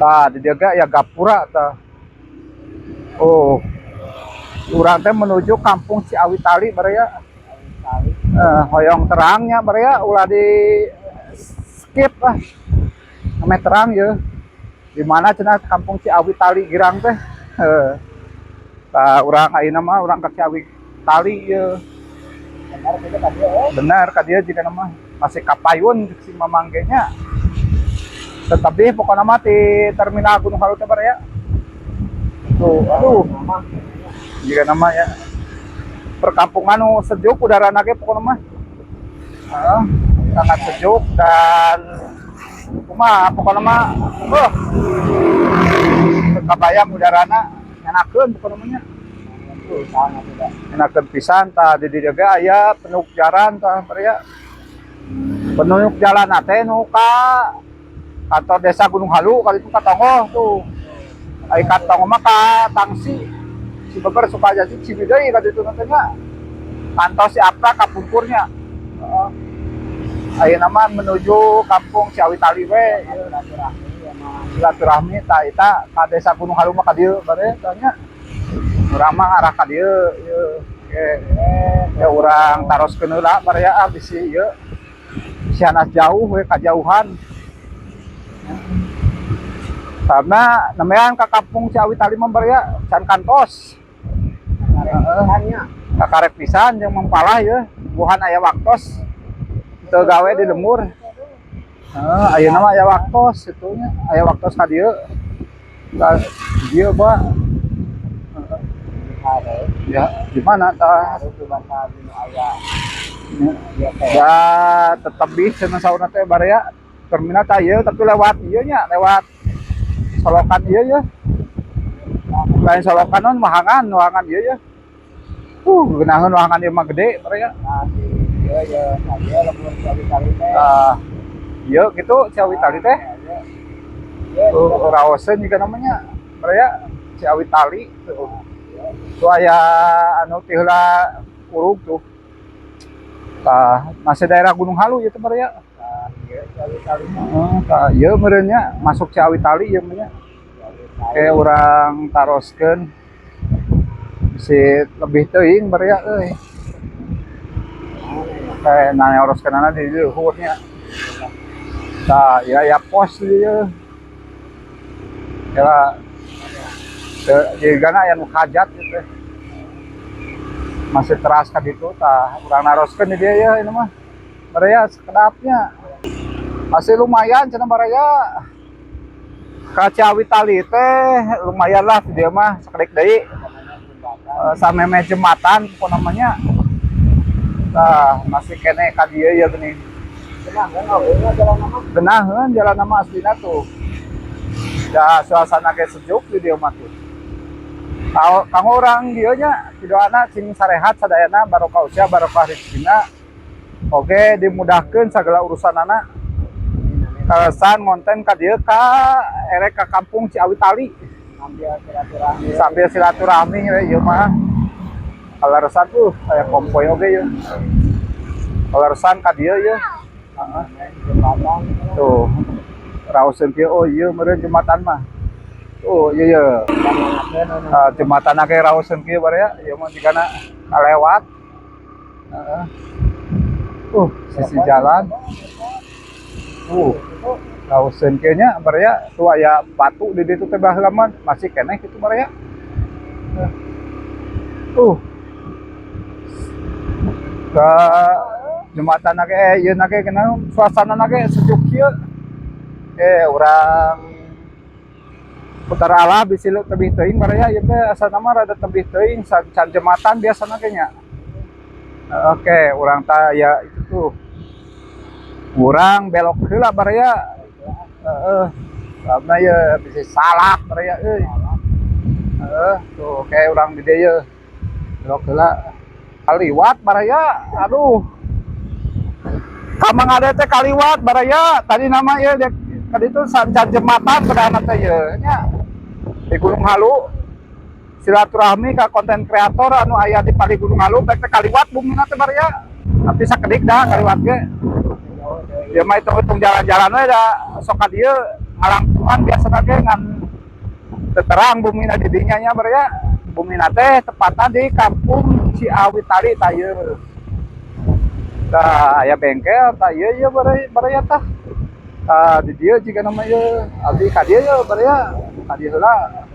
Tah, di dieu ge aya gapura tah. Oh. Urang teh menuju Kampung Ciawitali, baraya. Tali. Eh, hoyong terangnya, baraya, ulah di skip lah. Namanya terang ya. Di mana cenah Kampung Ciawitali Girang teh? Heuh. Tah, urang ayeuna mah urang ka Ciawitali ye. Benar kita tadi eh. Benar ka dieu jika nama masih kapayun si Mamang ge nya. Tetapi pokoknya mah di terminal Gunung Halu teh, baraya. Tuh, aduh, Nama. Jika nama ya perkampungan nu sejuk udara ge pokoknya mah. Heeh, sangat sejuk dan kumaha pokoknya mah kabayang udarana enakeun pokoknya mah nya. Tuh, sangat tidak. Enakeun pisan. Tah, di dieu ge aya penuk jalan tah, baraya. Penunjuk jalan teh nu ka kantor desa Gunung Halu kali itu ka tonggoh tuh. Ai ka tonggoh mah ka Tangsi. Cibeber, Sukajadi, Ciwidey ka ditu teh nya. Kantor si Apra kapungkurnya. Heeh. Ayeuna mah menuju Kampung Ciawitali we ieu. Silaturahmi ya mah. Silaturahmi tah eta ka desa Gunung Halu mah ka dieu bare tah nya. Urang mah arah ka dieu ieu. Oke. Ya urang taroskeun heula, baraya, ah, bisi ieu. Bisi hanas jauh we kajauhan. Karena namanya ka Kampung Ciawitali mah, baraya, can kantos. Heeh. Kakarek pisan jeung mangpalah ye, buhan aya waktos. Teu gawe di lembur. Heeh, ayeuna mah aya waktos kitu nya, aya waktos ka dieu. Ka dieu, Pak. Ada. Ya, di mana tah? Harus bahasa nu aya. Ya teh. Ya, tetep cenah saurna teh, baraya, terminal tah ieu, tapi lewat ieu nya, lewat solokan ieu ya. Lain solokan non, wahangan, wahangan ieu ya. Geunaheun wahangan ieu mah gede, baraya. Nah, di ieu ya, nah ieu lembur Ciawitali teh. Tah, ieu gitu Ciawitali teh. Nah, ieu. Tuh, raoseun juga namanya. Baraya, Ciawitali tuh. Tuh aya anu ti heula urug tuh. Tah, masih daerah Gunung Halu ieu teh, baraya. Nah, ieu Ciawitali mah. Heeh, tah ieu meureun nya masuk Ciawitali ieu mah nya. Ciawitali. Kayak urang taroskeun bisi lebih teuing, baraya euy. Kayak nanya di luhur nya. Tah, ya ya pos di dieu. Ya, jigana aya nu hajat gitu. Masih teras ka ditu tah, urang naroskeun di dieu ya ini mah. Baraya, sekedapnya. Masih lumayan cenah, baraya. Ka Ciawitali teh lumayan lah di dieu mah, sakedik deui. Eh, sameme jembatan pokok namanya. Tah, masih keneh ka dieu ya geuning. Tenang kan oge nya jalan nama. Genaheun jalan nama aslina tuh. Ya, suasana kayak sejuk di dieu mah tuh. Kanggo kanggo urang dieu nya pidoana sing sarehat sadayana, barokah usia, barokah rezekina. Oke, dimudahkeun segala urusanana. Kaleresan ngonten ka dieu ka erek ka Kampung Ciawitali. Sambil silaturahmi. Sambil silaturahmi we ieu mah. Kaleresan tuh aya kompoy oge ieu. Kaleresan ka dieu ieu. Heeh. Jembatan. Tuh. Raoseun kieu, oh ieu meureun jembatan mah. Oh iya iya. Ah, jembatan ge raoseun kieu, baraya, ieu mah jigana kalewat. Heeh. Sisi jalan. Raoseun kieu nya, baraya, tuh aya batu di ditu teh baheula mah masih keneh kitu, baraya. Ke jembatan ge ieu na ge kena suasana ge sejuk kieu. Eh, urang putar alah bisi tebih teuing, baraya, ieu teh asana mah rada tebih teuing can jembatan biasana ge nya. Oke, urang tah ya itu tuh. Urang belok heula, baraya. Heeh. Sababna ieu bisi salah, baraya euy. Heeh, tuh kayak urang di dieu ye. Belok heula. Kaliwat, baraya. Aduh. Ka Mang Ade teh kaliwat, baraya. Tadi nama ieu dek tadi itu can jembatan kedahna teh ieu nya. Di Gunung Halu silaturahmi ka konten kreator anu aya di Pali Gunung Halu baik teh kaliwat bumina teh, baraya. Tapi sakedik dah kaliwat ge. Ya mah hitung-hitung jalan-jalan we da sok ka dieu. Ngalangkungan biasa ge, ngan teu terang bumina di dinya nya, baraya. Bumina teh tepatna di Kampung Ciawitali tah ieu. Tah, aya bengkel tah ieu ieu, baraya, baraya tah. Tah, di dieu jiga nama ieu, abdi ka dieu ye, baraya. Ka dieu heula.